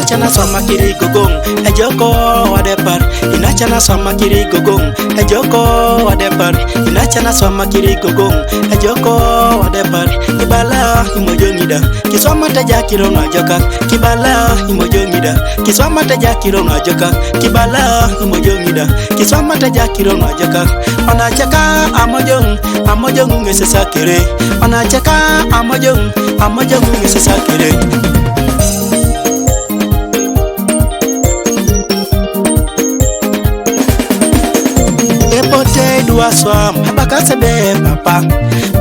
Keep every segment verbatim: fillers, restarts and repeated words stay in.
Chana swama kiri gogong, ejoko wadepar. Ina chana swama kiri gogong, ejoko wadepar. Ina chana swama kiri gogong, ejoko wadepar. Kibala imojo ngida, kiswama teja kiro na joka. Kibala imojo ngida, kiswama teja kiro na joka. Kibala imojo ngida, kiswama teja kiro na joka. Ona chaka amojong, amojong ngese sakere. Ona chaka amojong, amojong ngese sakere. Epote dua swam, bakase be papa,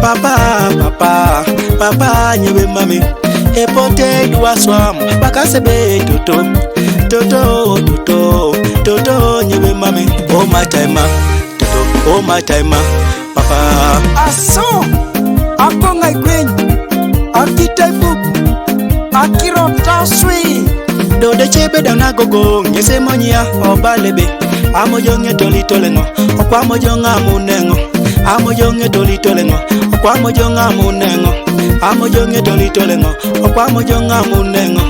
papa, papa, papa, nyebe mami. Epote dua swam, bakase be toto, toto, toto, toto, nyebe mami. Oh my time, ah. Toto, oh my time, ah. Papa. Aso, ako ngai gwen, akite buk, akiro taswi. Dode chebe dana gogo, ngese monya, obalebe. Amo jonge toli tole no, okwa mo jonga munengo. Amo jonge toli tole no, okwa mo jonga munengo. Amo jonge toli tole no, okwa mo jonga munengo.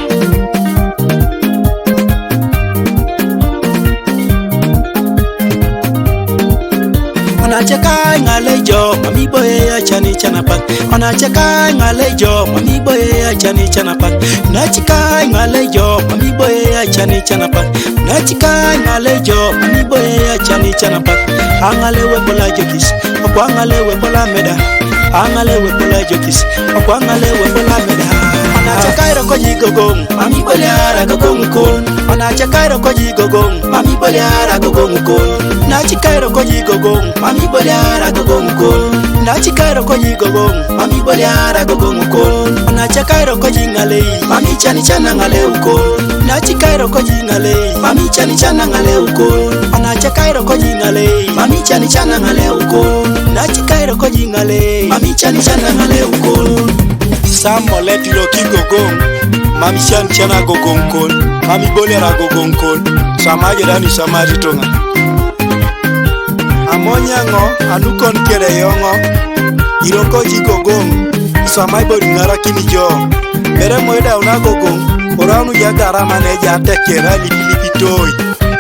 Ona chaka ngale jo, mami boye ya chani chana pak. Ona chaka ngale jo, mami boye ya chani chana pak. Na chaka ngale jo, mami boye ya chani chana pak. Na chaka ngale jo, mami boye ya chani chana pak. Angale we bola jokis, okwa ngale we bola meda. Angale we bola jokis, okwa ngale we bola meda. Ona chaka ro koji gogong, mami bola ara gogong kun. Ona chaka ro koji gogong, mami bola ara gogong kun. Na chaka ro koji gogong, mami bola ara gogong kun. Na chaka ro koji gogong, mami bola ara gogong kun. Ona chaka ro koji ngale, mami chani chana ngale ukun. Na chaka ro koji ngale, mami chani chana ngale ukun. Ona chaka ro koji ngale, mami chani chana ngale ukun. Na chaka ro koji ngale, mami chani chana ngale ukun. Sam molet iro ki gogong, mami chani chana gogong kun. Mami bola ara gogong kun. Sama jedani sama ditonga. Amonyango, anukon kere yongo. Iro koji gogong, iswamai bodi ngara kini jo. Mere moida una gogong, oranu ya gara mane ja tekera lipi lipi toi.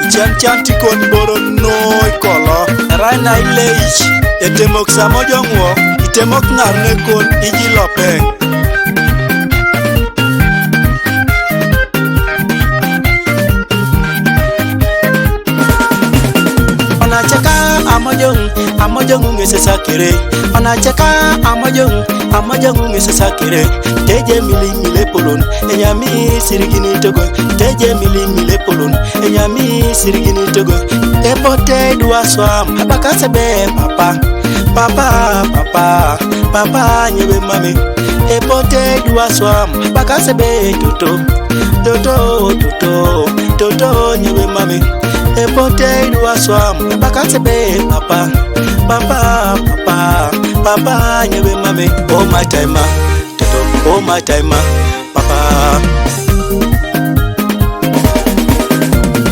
Ichan chan tikon boro noi kolo. Rai na ileich, etemok samo jongwo, itemok ngar ne kon iji lopeng. Ona chaka amojong, amojong ngese sakere. Ona chaka amojong, amojong ngese sakere. Teje mili mile polon, enyami sirigini togo. Teje mili mile polon, enyami sirigini togo. Epote dua swam, abakase be papa, papa, papa, papa, nyebe mami. Epote dua swam, bakase be toto, toto, toto, toto, nyebe mami. Epote dua swam, bakase be papa, papa, papa, papa, nyebe mami. Oh my time, ah. Toto, oh my time, ah. Papa.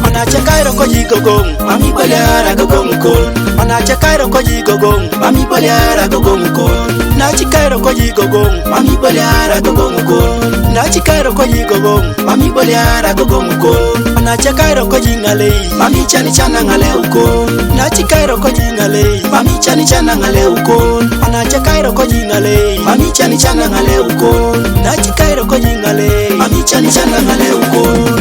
Ona chaka ro koji gogong, mami bola ara gogong kun. Ona chaka ro koji gogong, mami bola ara gogong kun. Na chaka ro koji gogong, mami bola ara gogong kun. Na chaka ro koji gogong, mami bola ara gogong kun. Ona chaka ro koji ngale, mami chani chana ngale ukun. Na chaka ro koji ngale, mami chani chana ngale ukun. Ona chaka ro koji ngale, mami chani chana ngale ukun. Na chaka ro koji ngale, mami chani chana ngale ukun.